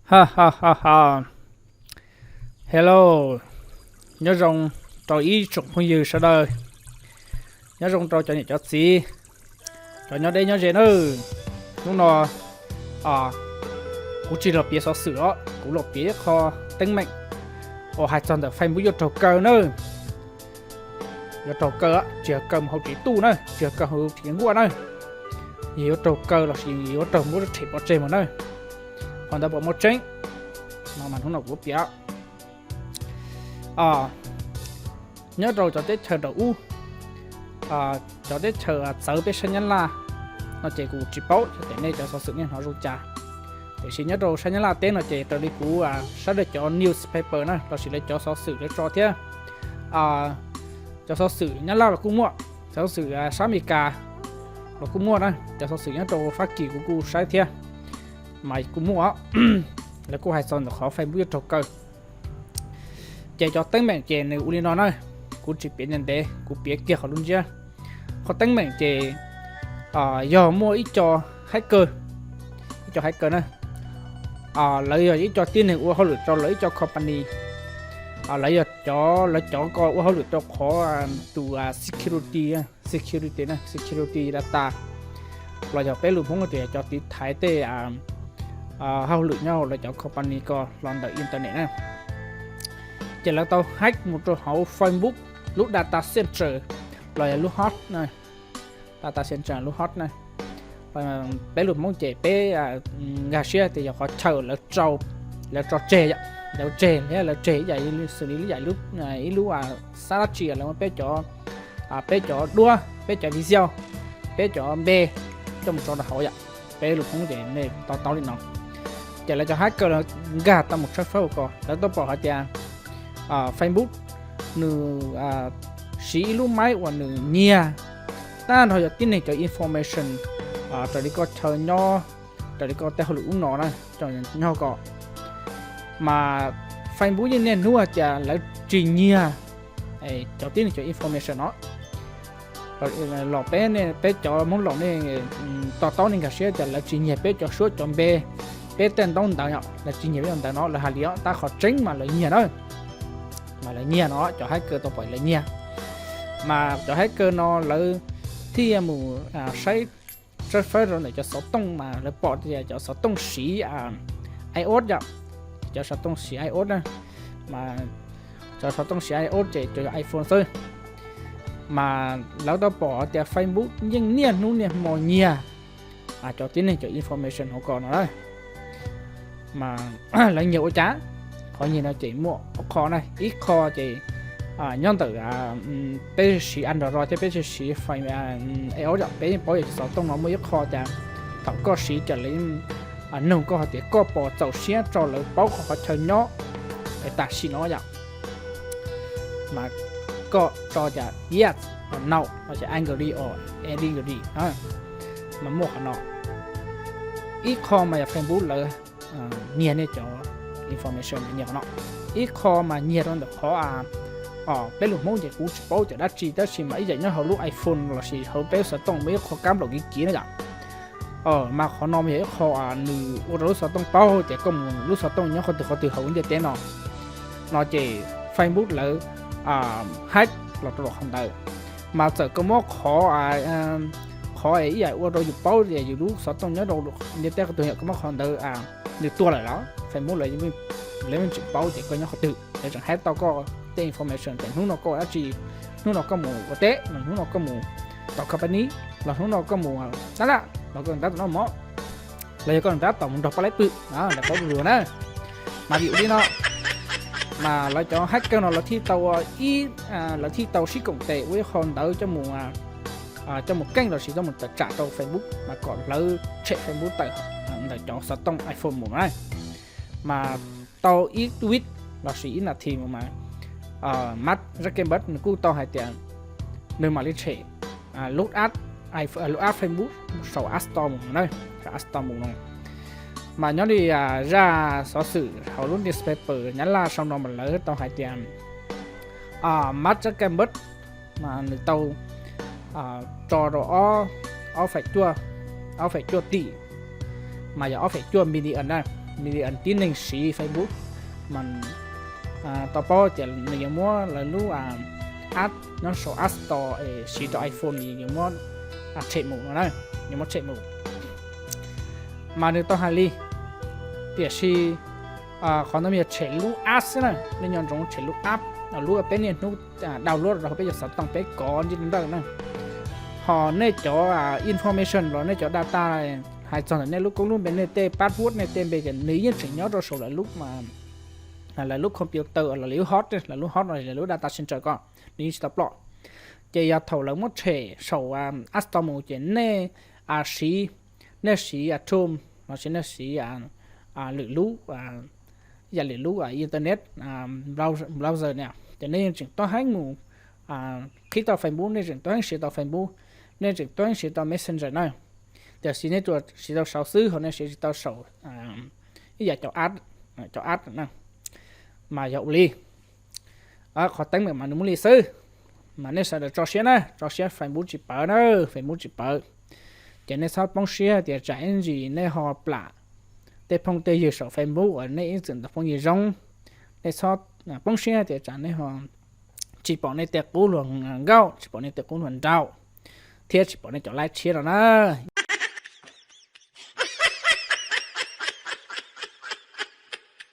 Ha ha ha ha. Hello, nyob zoo rau ib tsoom phooj ywg sawv daws, nyob zoo rau cov niam cov txiv, cov nyob deb nyob ze nawb. Hnub no kuv tsis los piav xov xwm os, kuv los piav ib qho teeb meem uas hais txog ntawm Facebook yuav raug kaw na. Yuav raug kaw, tsis yog kaw mus hauv tsev tuj na, tsis yog kaw hauv tsev nkuaj na, yog yuav raug kaw lossis yuav raug muab rhem pov tseg mus na. Qhov ntawd puas muaj tseeb no mas hnub no kuv piav. Nyob rau cov teb chaws nraum ub, cov teb chaws txawv peb sab Nyab Laj no ces kuv tsis paub yog tias nej cov xov xwm nej hnov zoo cas. Tiam sis nyob rau sab Nyab Laj teb no ces raws li kuv saib lawv cov newspaper na lossis lawv cov xov xwm lawv tso thiab, cov xov xwm Nyab Laj los kuj muaj, cov xov xwm sab Amelikas los kuj muaj na, cov xov xwm nyob rau Fab Kis kuv kuj saib thiab mas kuj muaj. Lawv kuj hais txog ntawm qhov Facebook yuav raug kaw. Ces cov teeb meem ces nws ua li no na, kuv tsis piav ntev ntev, kuv piav kiag qhov lub ntsiab. Qhov teeb meem ces yog muaj ib co hacker, ib co hacker na, lawv yog ib co tib neeg ua hauj lwm rau lawv ib co company. Lawv yog cov, lawv cov ko ua hauj lwm rau qhov tus security, security na, security data, los yog peb lus Hmoob tias cov tiv thaiv tej hauj lwm nyob hauv lawv cov company ko los ntawm internet na. Ces lawv tau hack mus rau hauv Facebook lub data center los yog lub host na, data center lub host na. Peb lus Hmoob ces peb nkag siab tias yog qhov chaw lawv tso, lawv tso tseg, lawv tseg thiab lawv tseg ib yam xws li ib yam ib lub xab dab tsi lawv muab peb cov, peb cov duab, peb cov video, peb cov npe coj mus tso rau hauv yom. Peb lus Hmoob ces nej to taub li no. Ces lawv cov hacker nkag tau mus tshawb fawb ko, lawv tau pom hais tias Facebook nws siv ib lub maib uas nws nyiag tag nrho yog tib neeg cov information raws li koj chaw nyob, raws li koj tej hauj lwm ub no na, nyob ko. Mas Facebook yeej niaj hnub hais tias lawv tsis nyiag cov tib neeg cov information no. Los peb, peb cov Hmoob laus nej to taub nej nkag siab tias lawv tsis nyiag peb cov suab cov npe, peb tej ntaub ntawv yom, lawv tsis nyiag peb cov ntawv no, lawv hais li os, tab qhov tseeb mas lawv nyiag na. Mas lawv nyiag no, cov hacker tau pom lawv nyiag. Mas cov hacker no lawv thiaj mus saib, tshawb fawb rau ntawm cov xov tooj mas lawv pom tias cov xov tooj siv iOS yom, cov xov tooj siv iOS na, mas cov xov tooj siv iOS ces cov yog iPhone xwb. Mas lawv tau pom tias Facebook yeej niaj hnub niaj hmo nyiag cov tib neeg cov information hauv ko no na. Mas lawv nyiag ua cas? Qhov nyiag no ces muaj ob qho na, ib qho ces nyob ntawm peb siv Android thiab peb siv iOS, peb yeej paub yog cov xov tooj no muaj ib qho tias thaum koj siv ces lawv nug koj hais tias koj puas txaus siab rau lawv paub koj qhov chaw nyob tam sim no yom. Mas koj tso tias yes, no, no ces agree or disagree, mas muaj qhov no. Ib qho mas yog Facebook lawv nyiag nej cov information, nyiag qhov no. Ib qho mas nyiag rau ntawm qhov, peb lus Hmoob ces kuv tsis paub tias dab tsi tab sis mas ib yam nyob hauv lub iPhone lossis hauv peb xov tooj muaj ib qho kab nplaum kiv kiv na yom. Mas qhov no mas yog ib qho nws ua rau lub xov tooj paub tias koj mus lub xov tooj nyob qhov twg qhov twg hauv ntiaj teb no. No ces Facebook lawv hack los rau qhov ntawd. Mas txawm koj muab qhov, qhov ib yam ua rau yus paub tias yus lub xov tooj nyob rau ntiaj teb qhov twg, yog koj muab qhov ntawd nws tua lawm los Facebook lawv yeej tsis paub tias koj nyob qhov twg, lawv tseem hack tau koj tej information tias hnub no koj ua dab tsi, hnub no koj mus ua teb, los hnub no koj mus tom company, los hnub no koj mus tab laj, los koj nrab tom noj mov, los yog koj nrab tom mus nrog pab laib pw, lawv paub lus na. Mas vim ua li no, mas lawv cov hacker no lawv thiaj tau, lawv thiaj tau sib koom tes ua ib qho ntawd coj mus, coj mus keej lossis coj mus tawm tsam rau Facebook mas kom lawv tshem Facebook tawm ntawm cov xov tooj iPhone mus na. Mas tau ib vij lossis ib nas this mus mas Mark Zuckerberg nws kuj tau hais tias nws mam li tshem lub app, lub app Facebook saum App Store mus na, saum App Store mus no. Mas nyob li zaj xov xwm hauv lub newspaper Nyab Laj sau no mas lawv tau hais tias Mark Zuckerberg mas nws tau tso rau ob, ob feem cuaj, ob feem cuaj tij, mas yog ob feem cuaj million na. nws tib neeg siv Facebook mas tau paub tias nws yuav muab lawv lub app nyob saum App Store es siv rau iPhone, nws yuav muab tshem mus no na, yuav muab tshem mus. Mas nws tau hais li, tiam sis qhov no yog tshem lub app xwb na, nej nco ntsoov tshem lub app, lub peb niaj hnub download rau peb cov xov tooj peb kov ntsib ntawm na. Ho nej cov information los nej cov data hais txog ntawm nej lub koob lub npe, nej tej password, nej tej npe ces nws yeej tseem nyob rau saum lawv lub computer los lawv lub hot, lawv lub hot los lawv lub data center ko, nws yeej tsis tau ploj. Ces yog thaum lawv muab tshem saum App Store mus ces nej siv, nej siv Chrome los sis nej siv lwm lub, yam lwm lub internet browser na, ces nej yeej tseem tuaj heev mus qhib tau Facebook, nej tseem tuaj heev siv tau Facebook, nej tseem tuaj heev siv tau Messenger na. Tiam sis nej tsuas siv tau saud xwb, ho nej siv tsis tau saum ib yam cov app, cov app na. Mas yog ua li, qhov teeb meem mas nws muaj li xwb. Mas nej sawv daws tso siab na, tso siab Facebook tsis pawv na, Facebook tsis pawv. Ces nej txhob poob siab tias tsam ib ntsis nej ho plam tej phooj tej ywg saum Facebook uas nej ib txwm ntaus phooj ywg zoo. Nej txhob poob siab tias tsam nej ho tsis pom nej tej qub hluas nkauj, tsis pom nej tej qub hluas nraug, thiab tsis pom nej cov laib tshiab no na.